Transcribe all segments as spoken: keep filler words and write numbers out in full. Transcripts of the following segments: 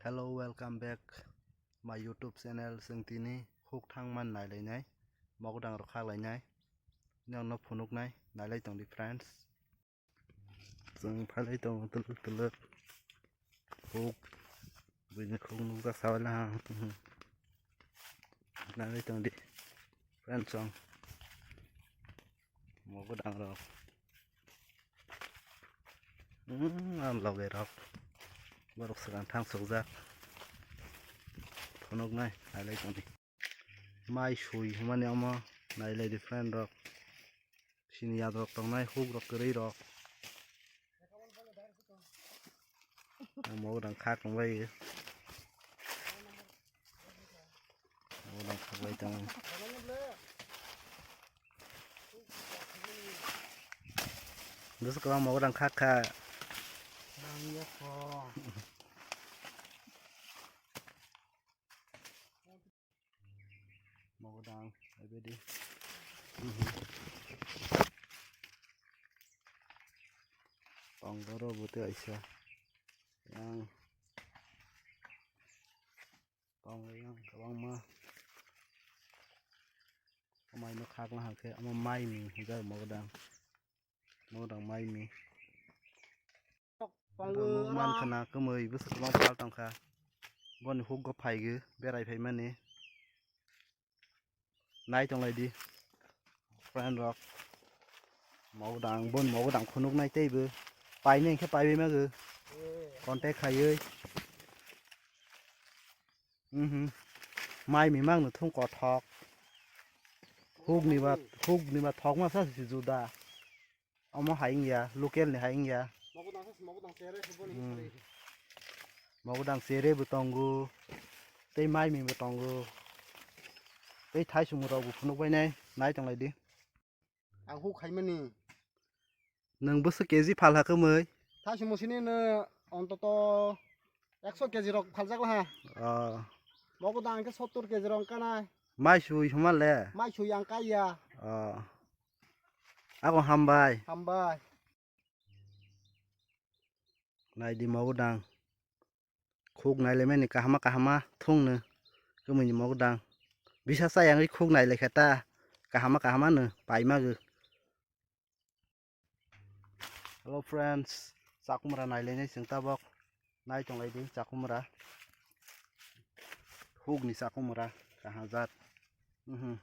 Hello, welcome back my YouTube channel. Chwng tini huk thangman nailainai, mogodang rok khaklainai, nokno phunuknai, nailai tongdi friends. Chwng phailai tongo twlwk twlwk huk, buini huk nukjak sabaila ha. Nailai tongdi friends chwng. Mogodang rok. Hmm, ang loge rok. Borok swkang thang sukjak. Phunuknai, nailai tongdi. Mai sui hwnmani omo, nailai di friend rok. Sini yad rok tongnai, huk rok kwrwi rok. Ang mogodang khak tongbai. Mogodang khak bai tong. Bwswk kwbang mogodang khak kha. Mogodang, ebedi. Tong doro bwtwi aisa. Yang. Tong yang kwbangma. Omaino khakna hakhe, omo mai ni hwnjak mogodang. Mogodang mai ni. Tongo oro. Nukman khna kwmwi bwswk kwbang pal tongkha. Boni hukgo phaigwi berai phaimani. Nai tonglai di. Friend rok. Mogodang, boni mogodang khunuknai teibo. Painai hwnkhe paibai mago. Contact khaiwi. Mhm. Mai mimang no thung kothok. Hukni ba, hukni ba thokma sa si juda. Omo hai wngya, local ni hai wngya. Mogodang se, mogodang chere se boni. Hmm. Mogodang chere bo tongo, tei mai mi bo tongo, tei thaisung rok bo phunuk bainai, nai tonglai di. Ang huk khaimani. Nwng bwswk K G phal ha kwmwi? Thaisung musini no ontoto ekso K G rok phaljak laha. Oh. Mogodang khe sottor K G rok wngkha nai. Mai sui hwnma le? Mai sui ang kaiya. Oh. Ako hambai. Hambai. Naidi mogodang. Khuk nailaimani kahama kahama thungno. Kwmwini mogodang. Bisa chayangwi khuk nailaikha ta. Kahama kahama no paimago. Hello friends, chakumra nailainai chwng tabok. Nai tonglai di chakumra. Hukni chakumra kaham jat. Mhm.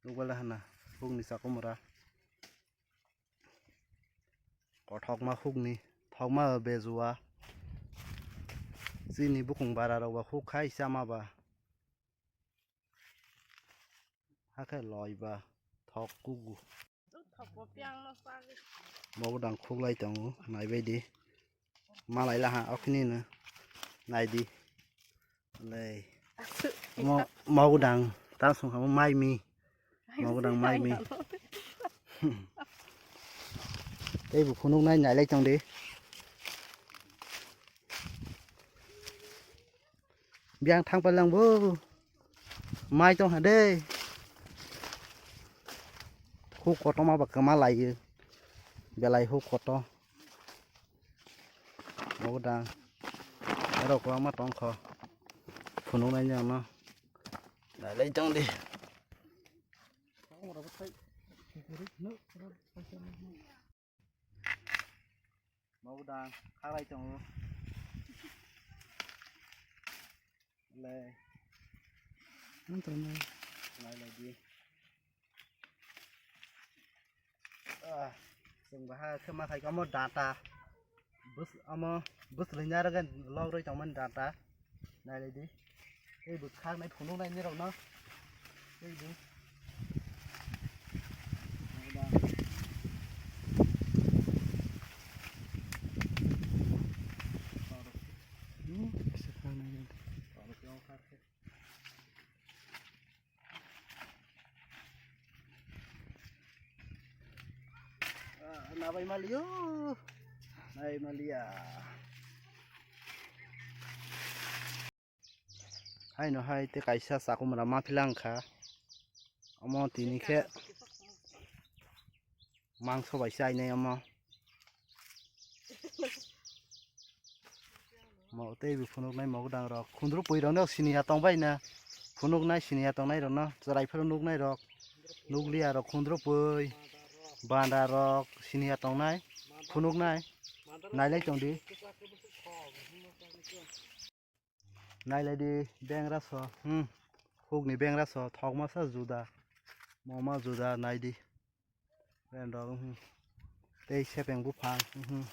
Nukbala hana hukni chakumra. Kothokma hukni, thokma bejua. Chini bukung bara rok ba huk khai chama ba. Hakhe loi ba thok kugu. Mogodang khuklai tongo, naibai di. Malai laha okhini no. Naidi. Lei. Mo-, mogodang ta song kha mo mai mi. Mogodang mai mi. Tei bo phunuk nai nailai tong di. Biyang thang palang bo. Mai tong ha de. Huk kotorma ba kwma lai. Belai huk kotor. Mogodang. Aro kwbangma tongkho. Phunuknai ni ano. Nailai tong di. Mogodang khalai tongo. Le. Nailai di. Ah, chwng baha khe ma khai omo data. Bus omo bus lwina rwgwi log rwi tongmani data. Nailai di. Tei bo khaknai phunuknai nirokno. Tei bo. Hmm, kisa khaknai. Ah, nabai maliyo. Nai maliya. Haino hai tei kaisa chakumra ma philang kha. Omo tini khe mangso bai chainai omo. Mo tei bo phunuknai mogodang rok. Khundru pui rok no siniya tong bai na. Phunuknai siniya tongnai rok no. Chwrai phuru nuknai rok. Nukliya rok khundru pui. Banda rok siniya tongnai. Phunuknai. Nailai tong di. Nailai di bengra so. Hmm. Hukni bengra so. Thokma sa juda. Moma juda nai di. Random, mhm. Tei sepeng buphang, mhm.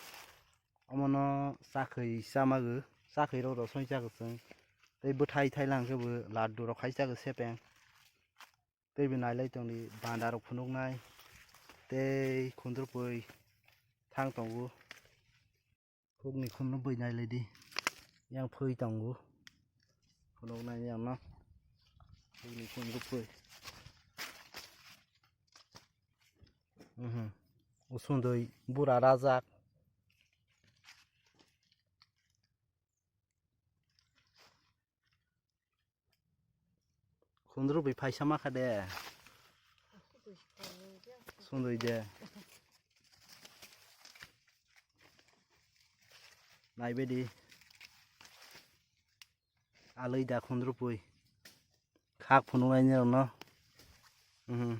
Omono chakhwi chamago, chakhwi rok rosoi chago chwng. Tei bwthai thai lang khe bo laddu rok khai chago sepeng. Tei bo nailai tongdi banda rok phunuknai. Tei khundrupui thang tongo. Hukni khun no bui nai lai di. Yang phui tongo. Phunuk nai yang no. Hukni khun no phui. Mhm. Usundui bura rajak. Khundru bai phaisa ma kha de. Sundui de. Naibe di. Alui da khundru pui. Khak phunuk nai ni rok no. Mhm.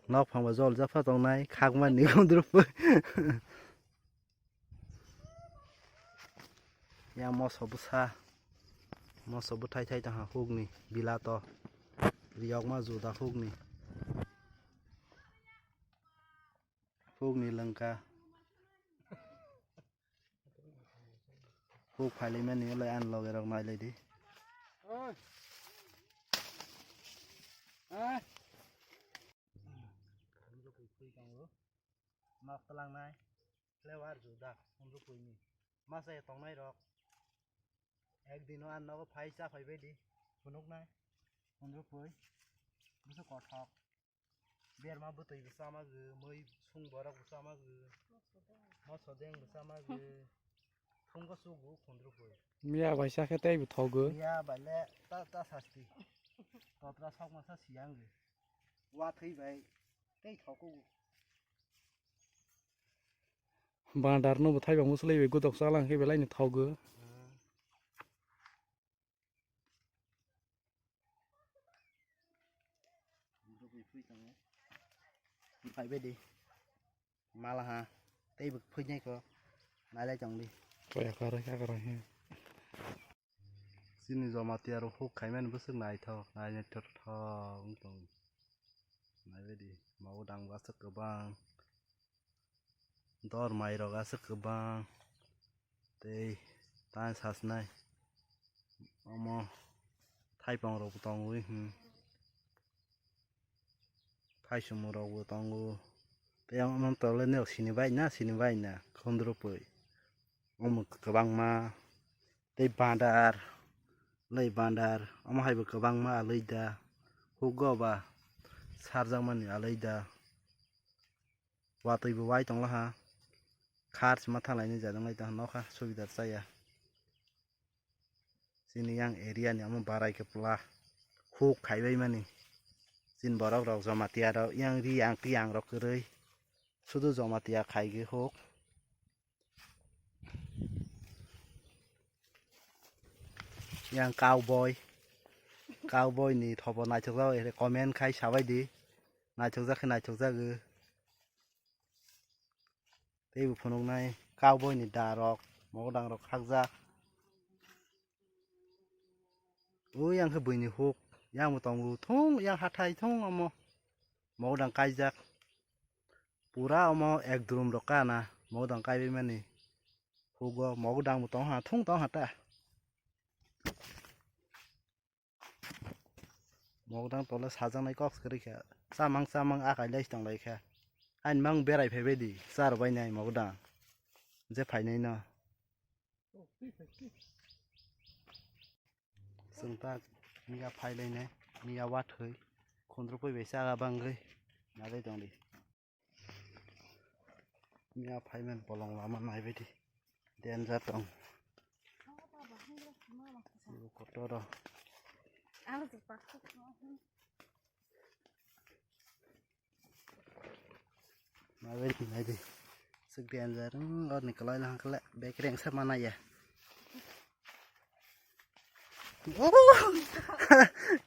Nok phang ba jol japha tong nai. Khak mani khundru pui. Yang moso bwsa, moso bwthai thai tongkha hukni bilato, riyokma juda hukni, hukni lwngkha, huk phailaimani ulai ani loge rok nailai di. Nok twlangnai. Flavor juda, khundru puini. Masa ya tongnai rok. Ek dino an nogo phai cha phai bai di. Phunuk nai. Khundru pui. Bwswk kothok. Berma bwtwi bwsa ma gw, mui sung borok bwsa ma gw. Moso deng bwsa ma gw. Thungo sugu khundru pui. Miya bai cha khe tei bo thogo. Miya bai le ta, ta sasti. Totra sok masa siyang gw. Wa thwi bai tei thogo. Bandar no bo thaiba muslai bai godok chalang khe belai no thogo. Phai bai di. Mala ha. Tei bo phui nai ko. Nai lai tong di. Kaya karo kya karo he. Chini Jamatia rok huk khaimani bwswk naithok, nainaithok wng tongo. Naibaidi, mauda ang aswk kwbang, dor mairok aswk kwbang, tei tang sasnai omo thaipongrokbo tongwi, hmm. Thaisumung rokbo tongo. Tei omo tole norok sini bai na, sini bai na, khondrupui. Omo kwbangma tei bandar, lei bandar, omo hai bo kwbangma alui da. Hugo ba sarjakmani alui da. Watwi bo wai tongla ha. Khar se ma thanglai ni jadonglai tong nokha subidar chaya. Chini yang area ni omo barai khe pla huk khaibai mani. Chini borok rok Jamatia rok yang ri yang tiyang rok kwrwi. Sudu Jamatia khai khe huk. Yang cowboy. Cowboy ni thobo naithokjak bai comment khai sabai di. Naithokjak khe naithokjak. Tei bo phunuknai cowboy ni da rok, mogodang rok hakjak. O yang khe buini huk, yang bo tongo thung, yang hathai thung omo. Mogodang kaijak. Pura omo ek drum rok kana, mogodang kaibai mani. Hugo mogodang bo tong ha, thung tong ha ta. Mogodang tole sajaknai kok se kwrwi kha. Chamang chamang akai lai tong lai kha. Ani mang berai phaibai di, char bai nai mogodang. Je phainai no. Chwng ta miya phai lai nai, miya wathwi. Khondrupui bai chaga bangwi. Nadai tong di. Miya phaimani bolong lama naibaidi danger tong. Kotor. Naibaidi naidi. Sik danger. Hmm, orni kalai lang kala. Bekreng sama naya.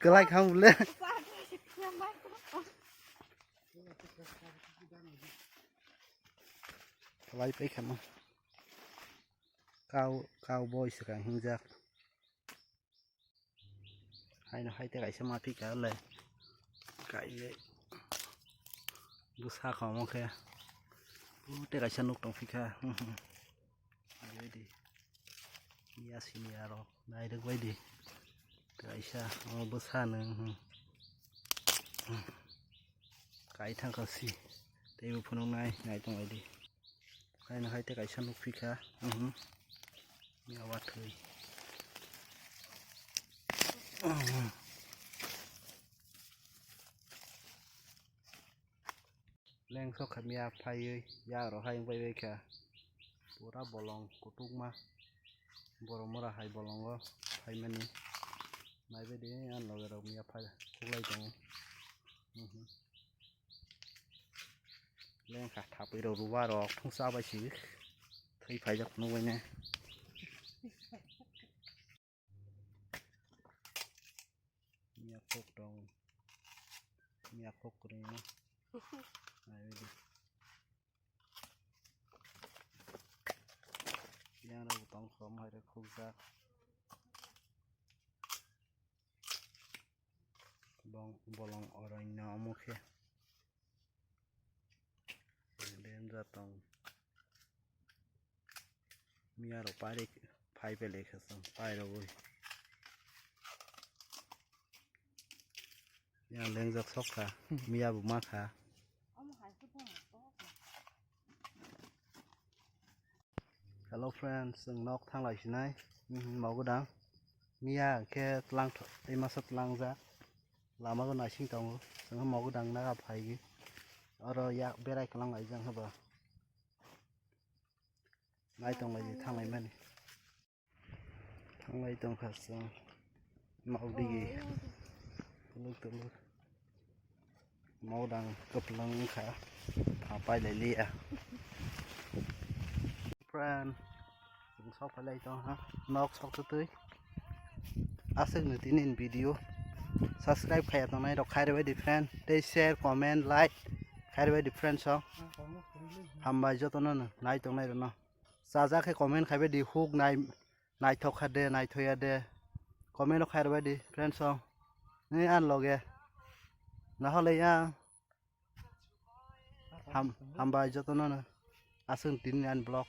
Kwlai kham le. Kwlai pai khama. Cow, cow boy se kang hingjak. Haino hai te kaisa ma phika le. Kaile. Bwsa kha omo khe. Te kaisa nuk tong phika. Ai bai di. Miya sini aro. Nai rwk bai di. Kaisa omo bwsa no. Kai thang kha si. Tei bo phunuk nai, nai tong lai di. Kaino hai te kaisa nuk phika. Mhm. Miya wathwi. Leng sok kha miya phaiwi, yak rok hai wng bai bai kha. Pura bolong kutukma. Borok mora hai bolongo phaimani. Nai bai di, ani loge rok miya phai khuklai tongo. Mhm. Lengkha thapwi rok ruwa rok thungsa bai si thwi phaijak phunuk bai ne. Miya kok tong. Miya kok kwrwi no. Nai bai di. Yang rok tong som hai rok khukjak. Bong-, bolong oroino omo khe. Danger tong. Miya rok pai rek-, phai pele khe chwng pai rogwi. Yang lengjak sok kha, miya bo ma kha. Hello friends, chwng nok thang lai sinai, mhm, mogodang. Miya khe tlang tho-, tei masa tlangjak. Lama bo naising tongo, chwng mogodang naga phaigwi. Oro yak berai kwlang laijak haba. Nai tong lai thang lai mani. Thanglai tongkha chwng. Nokdigi. Tuluk tuluk. Nokdang kwplwng wngkha. Tha pailai liya. Friend. Chwng sok phailai tongha. Nok sok twtwi. Aswk ni tini ni video. Subscribe khaiya tongnai rok khairwi di friend. Tei share, comment, like khairwi di friend song. Hambai jotono no nai tongnai rokno. Chajak khe comment khaibai di, huk nai, naithok kha de, naithoya de. Comment rok khai rwbai di, friends song. Ni an loge. Naholei ya. Ham-, hambai jotono no. Aswk tini an vlog.